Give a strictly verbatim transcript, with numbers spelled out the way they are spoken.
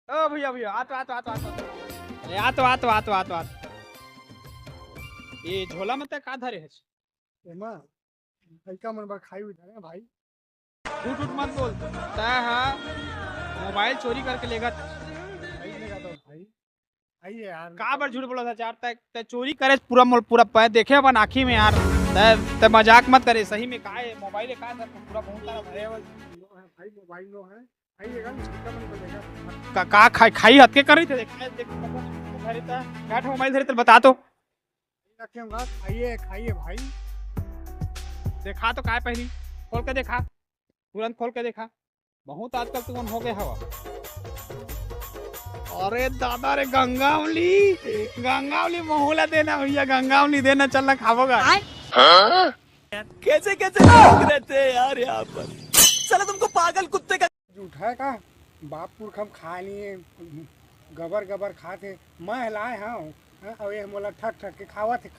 ओ भैया, भैया, आ तो, आ तो, आ तो, आ तो। अरे, आ तो, आ तो, आ तो, आ तो, आ तो। ये झोला में तै का धरे हस? एमा लइका मन बर खाई हुई धरे भाई। झूठ उठ मत बोल। तै हा मोबाइल चोरी करके लेगत। भाई, लेगा तो भाई। भाई यार। का बर झूठ बोलत हस यार? तै, तै चोरी करे पूरा मोल-, पूरा पै देखे अपन आँखी में यार। तै, तै मजाक मत करे, सही में का है? मोबाइल है का सर? पूरा बहुत सारा अरे वो भाई, मोबाइल नो है। भाई, ये गाल लइका मन को लेगा। का, का खाई, खाई हत के करी थे? देख, देख, धरे था। क्या था मोबाइल धरे थे, बता तो। रखे होगा, खाइए, खाइए भाई। देखा तो काय पहली, खोल के देखा, तुरंत खोल के देखा। बहुत आजकल तुमन हो गए हवा। अरे दादा रे, गंगावली, गंगावली महू ला देना भैया, गंगावली देना, चल ना खाबो गा। आय? कैसे कैसे लोग रहते हैं यार यहाँ पर। साला तुमको पागल कुत्ते का जूठा है का? बाप पुरखा म खाए नहीं है, गबर गबर खात है, मैं लाए हूँ, हाँ, अउ ये मोला ठक ठक के खावत है।